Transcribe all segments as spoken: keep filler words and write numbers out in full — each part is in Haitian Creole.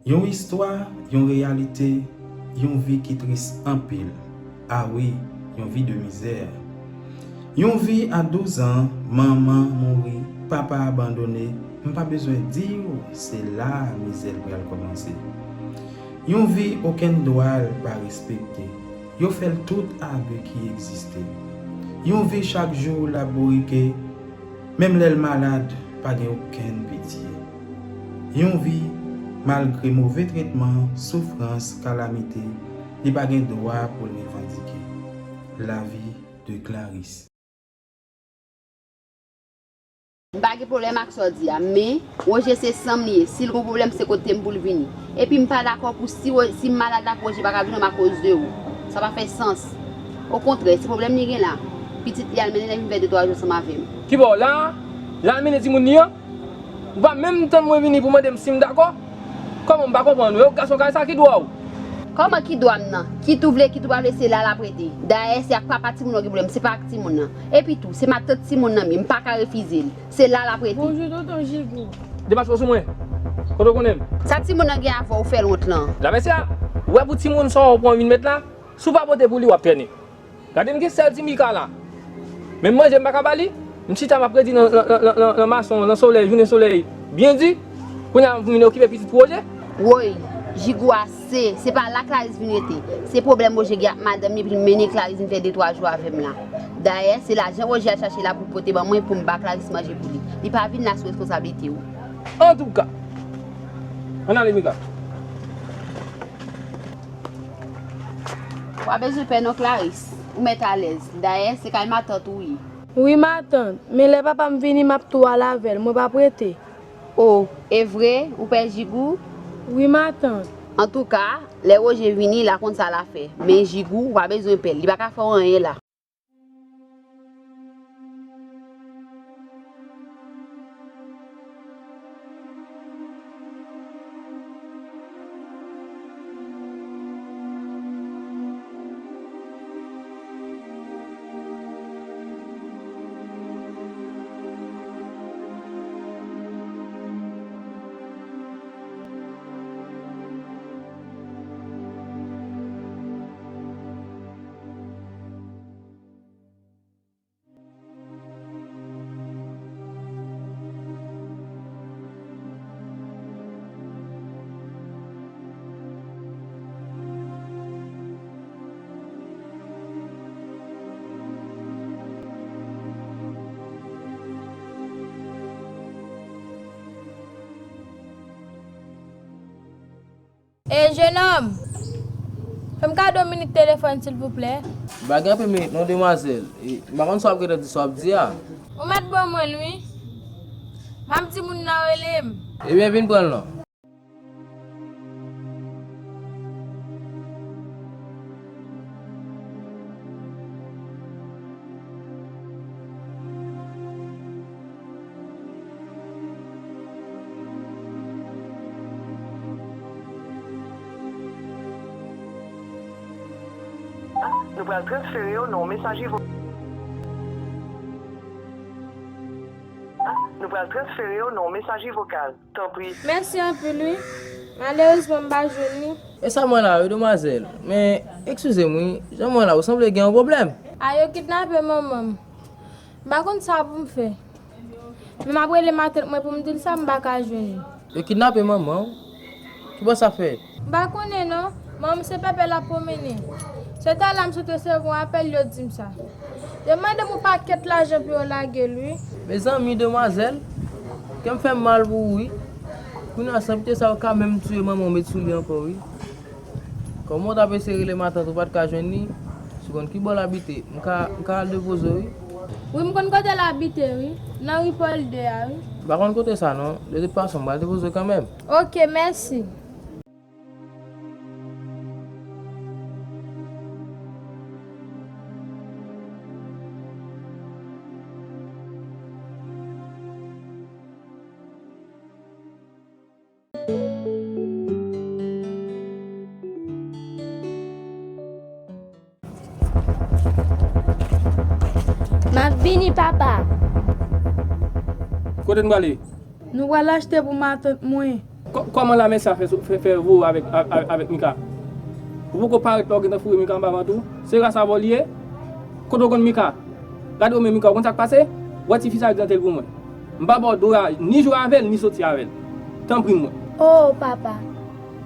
Yon istwa, yon reyalite, yon vi ki tris anpil. A wi, yon vi de mizè. Yon vi a douz an, manman mouri, papa abandone, m pa bezwen di w, se la mizè l pral kòmanse. Yon vi okenn dwa l pa respekte. Yo fè l tout abi ki egziste. Yon vi chak jou l ap bourike, menm lè l malad, pa gen okenn pitye. Yon vi, malgre move tretman, soufrans, kalamite, li pa gen dwa pou l revandike. Lavi de Clarisse. M pa gen pwoblèm ak sa w di a, men Roger se san m li ye. Si l gon pwoblèm, se kote m pou l vini. Epi m pa dakò pou si Ro-, si m malad la pou Roger pa ka vini, m akoz de ou. Sa pa fè sans. Okontrè, se pwoblèm li gen la. Pitit li al mennen l vin fè de twa jou ansanm avè m. Kibò la? L al mennen timoun li an? Ou pa menm tann mwen vini pou mande m si m dakò? Kòman m pa konprann ou? E w gason kay sa ki dwa w? Kòman ki dwa m nan? Kit ou vle, kit ou pa vle, se la l ap rete. Dayè, se ak papa timoun nan w gen pwoblèm, se pa ak timoun nan. Epi tou, se matant timoun nan m ye, m pa ka refize l. Se la l ap rete. Bonjou, tonton Jigou. Demache w sou mwen. Kote w konnen m? Sa timoun nan gen avè w fè l wont lan. Lamèsi a, ou wè pou timoun sa w pran vin met la, si w pa pote pou li, w ap tène. Gade m gen sèl ti Mika la. Menm manje m pa ka ba li. M chita m ap redi nan, nan, nan, nan, nan mason, nan solèy, jounen solèy byen di. Kounye a m vin okipe pitit pou Roger. Woy, Jigou ase. Se pa la Clarisse vin rete. Se pwoblèm Roger gen ak madanm li epi l mennen Clarisse vin fè de twa jou avè m la. Dayè, se lajan Roger al chache la pou pote ban mwen pou m ba Clarisse manje pou li. Li pa vin la sou responsablite w. Antouka, ann ale Mika. W pa bezwen pè non Clarisse, ou mèt alèz. Dayè, se kay matant ou ye. Wi matant, men lè papa m vini m ap tou al avè l, mwen p ap rete. O, e vre, ou pè Jigou? Wi matant. Antouka, lè Roger vini, l a konn sa l a fè. Men Jigou, ou pa bezwen pè l, li pa ka fè w anyen la. E, jenòm, fè m kado minit telefòn, silvouplè. M pa gen anpil minit non, demwazèl. E, m pa konn sa w ap gentan di, sa w ap di a. Ou mèt ban mwen l, wi. Manm timoun nan rele m. Ebyen, vin pran l non. Nou pral transfere w nan yon mesaje vo-, nou pral transfere w nan yon mesaje vokal. Tanpri. Mèsi anpil, wi. Malerezman, m pa jwenn li. E sa m wè la, wi, demwazèl. Men, eskize m, wi. Jan m wè la, ou sanble gen yon pwoblèm. A, yo kidnape manman m. M pa konn sa pou m fè. Men m ap rele matant mwen pou m di l sa, m pa ka jwenn li. Yo kidnape manman w? Kibò sa fèt? M pa konnen non. Manman m se pèpè l ap pwomennen. Se talè a m sot resevwa yon apèl, yo di m sa. Yo mande m yon pakèt lajan pou yo lage l, wi. Mezanmi, demwazèl, kè m fè m mal pou ou, wi. Kounye a, san pite sa, yo ka menm tiye manman w met sou li ankò, wi. Kòman w t ap eseye rele matant ou pa t ka jwenn li? Si w konn ki bò l abite, m ka, m ka al depoze w, wi. Wi, m konn kote l abite, wi. Nan ri Pòl de a, wi. M pa konn kote sa, non. De tout fason, m pral depoze w kanmenm. Oke, mèsi. M ap vini, papa. Kote n prale? Nou pral achte pou matant mwen. Kòman Lamèsi a fè, fè, fè voye avèk, a- a- avèk Mika? Ou poko parèt la, ou gentan foure Mika anba vant ou? Se ras a vòlè li ye? Kote w konn Mika? Gade w men Mika, ou konn sa k pase? Wè tifi sa egzante l pou mwen. M pa ba w dwa ni jwe avè l, ni soti avè l. Tanpri mwen. Oh, papa,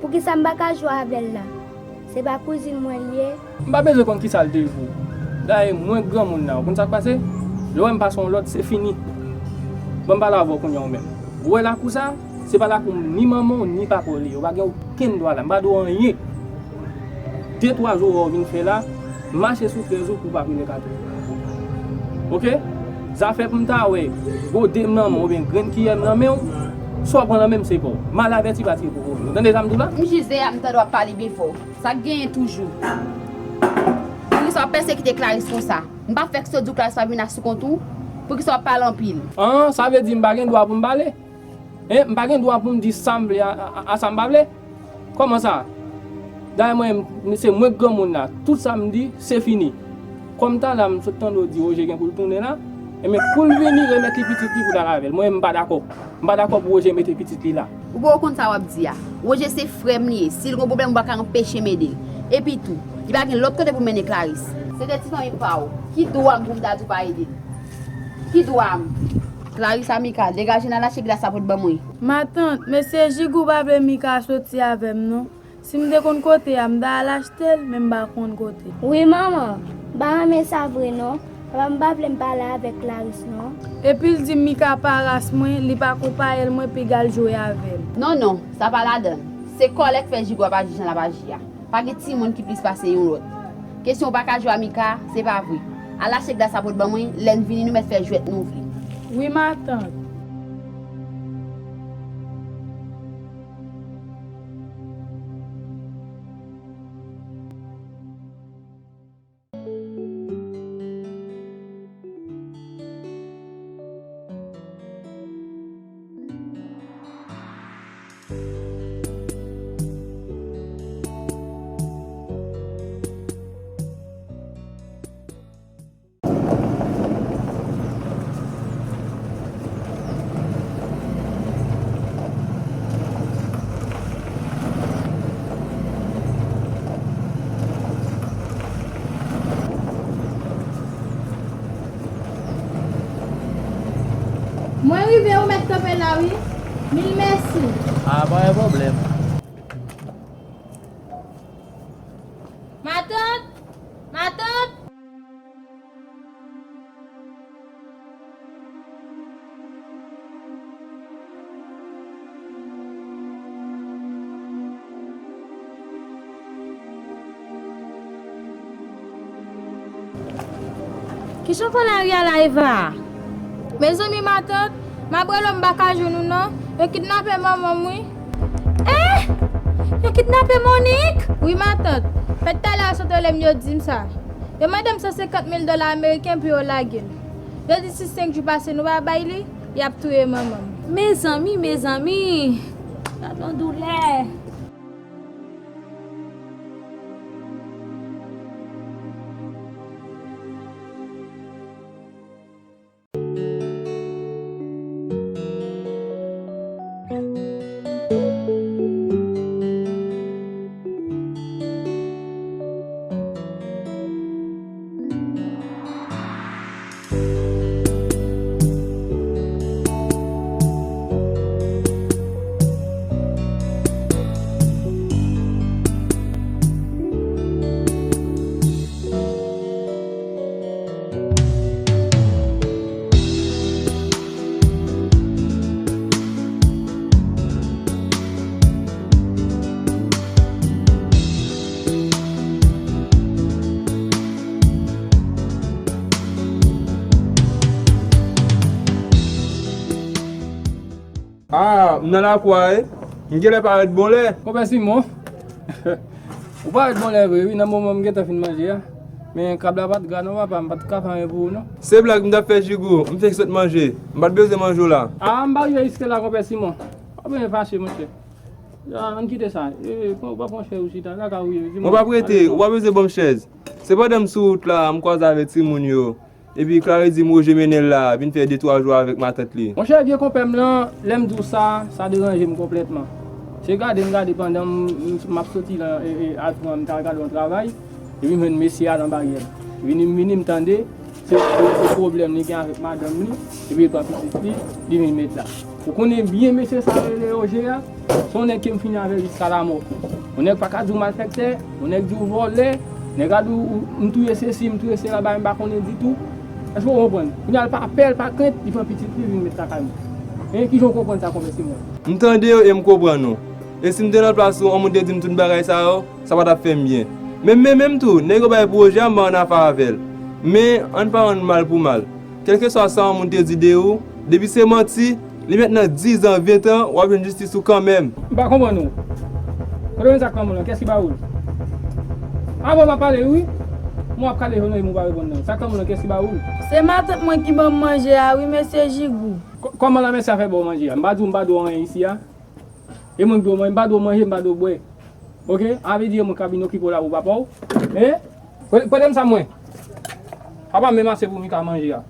poukisa m pa ka jwe avè l la? Se pa kouzin mwen l ye? M pa bezwen konn kisa l te di w. Dayè, mwen granmoun la, ou konn sa k pase? Lè w wè m pase yon lòt, se fini. Ban m pale avè w kounye a ou menm. Ou wè lakou sa? Se pa lakou ni manman w, ni papa w li ye. Ou pa gen okenn dwa la. M pa di w anyen. De twa jou w wè w vin fè la, mache sou trèz ou pou w pa rele kato. Oke? Zafè pou m ta wè gode m nan men w oubyen grenn kiyè m nan men w, sa w pran nan men m se pa w. Mal avèti pa tire kokobe. Ou tande sa m di w la? M jis deyò, m tande w ap pale byen fò. Sa k genyen toujou? Poukisa w ap pèsekite Clarisse konsa? M pa fèk sot di w Clarisse pa vin asou kont ou? Poukisa w ap pale anpil? An, sa vle di m pa gen dwa pou m pale? Hein, m pa gen dwa pou m di sa m vle a, a, a, a sa m pa vle? Kòman sa? Dayè mwen, m- se mwen k granmoun la. Tout sa m di, se fini. Kòm talè a m sot tande w di Roger gen pou l tounen la, enben kou l vini, remèt li pitit li pou l al avè l. Mwen, m pa dakò. M pa dakò pou Roger mete pitit li la. Ou poko konn sa w ap di a. Roger se frè m li ye. Si l gon pwoblèm, ou pa ka anpeche m ede l. Epi tou, li pa gen lòt kote pou mennen Clarisse. Se de ti fanmi pa w. Ki dwa m pou m ta di w pa ede l? Ki dwa m? Clarisse, Mika, degaje n al achte glas la pou l ban mwen. Matant, mesye Jigou pa vle Mika soti avè m non. Si m te konn kote a, m ta al achte l, men m pa konn kote. Wi, manman, m pa renmen sa vre non. Papa m pa vle m pale avèk Clarisse non. Epi l di Mika pa ras mwen, li pa konpayèl mwen, piga l jwe avè l. Non, non, sa pa ladan l. Se kòlè k fè Jigou ap aji jan l ap aji a. Pa gen timoun ki plis pase yon lòt. Kesyon ou pa ka jwe a Mika, se pa vre. Al achte glas la pou l ban mwen, lè n vini nou mèt fè jwèt nou vle. Wi, matant. Mwen rive, ou mèt kanpe la wi. Mil mèsi. A, pa gen pwoblèm. Matant! Matant! Kijan w fè lari a la, Eva? Mezanmi, matant, m ap rele w, m pa ka jwenn ou non. Yo kidnape manman m, wi. Eh! Yo kidnape Monique? Wi, matant. Fèt talè a sot rele m, yo di m sa. Yo mande m san senkant mil dola ameriken pou yo lage l. Yo di si senk jou pase nou pa bay li, y ap touye manman m. Mezanmi, mezanmi! Gad yon doulè! Ah, m nan lakou a, wi. M genlè parèt bon lè. Konpè Simon. Ou parèt bon lè vre, wi, nan moman m gentan fin manje a. Men krab la pa t gra non, papa, m pa t ka fè anyen pou ou, non. Se blag m t ap fè, Jigou. M fenk sot manje. M pa t bezwen manje w la. Ah, m pa rive jiske la, konpè Simon. Pa bezwen fache, monchè. Ah, ann kite sa. Eh, pran, pran chèz ou chita, kaka ou ye, wi. Mwen pa prete, ou pa bezwen ban m chèz. Se pandan m sou wout la, m kwaze avèk timoun yo. Epi Clary di m Roger mennen l la, vin fè de twa jou avèk matant li. Monchè, vye konpè m lan, lè m di w sa, sa deranje m konplètman. Te gade, m gade pandan m, m, m ap soti lan, e, e, al pran, m t al gade yon travay, epi m jwenn mesye a lan baryè. Vini, m vini, m tande, se, se, se pwoblèm li gen avèk madanm li, epi li pran pitit li, li vin met la. Ou konnen byen mesye sa rele Roger a, se yon nèg ke m fini avè l jiska lamò. Yon nèg pa ka di w malfèktè, yon nèg di w vòlè, nèg a di w, m touye sesi, m touye sela, bagay m pa konnen ditou. Èske w konprann? Kounye a l pa pè, l pa krent, li pran pitit li, vin met lakay mwen. E kijan w konprann sa, konvèse mwen? M tande w e m konprann ou. E si m te nan plas ou, yon moun te di m tout bagay sa yo, sa pa t ap fè m byen. Men, men, menm tou, nèg yo bay pou Roger a, m pa ann afè avè l. Men, ann pa rann mal pou mal. Kèlkeswa sa yon moun te di de ou, depi se manti, li mèt nan diz an, ven an, w ap jwenn jistis ou kanmenm. M pa konprann ou. Kote w jwenn sa k nan men w lan? Kiyès ki ba ou l? Avan w pa pale wi. Mwen ap kale jwenn ou pa reponn nan. Sa k nan men w lan, kiyès ki ba ou l? Se matant mwen ki ban m manje a wi, mesye Jigou. Kò-, kòman lanmèsi a fè ba w manje a? M pa di w, m pa di w anyen isi a. E mwen ki ba w manje, m pa di w manje, m pa di w bwè. Oke? A vle di e mwen k ap vin okipe w la pou papa w. Hein? Pote, pote m sa mwen. Papa m menm ase pou m ka manje a.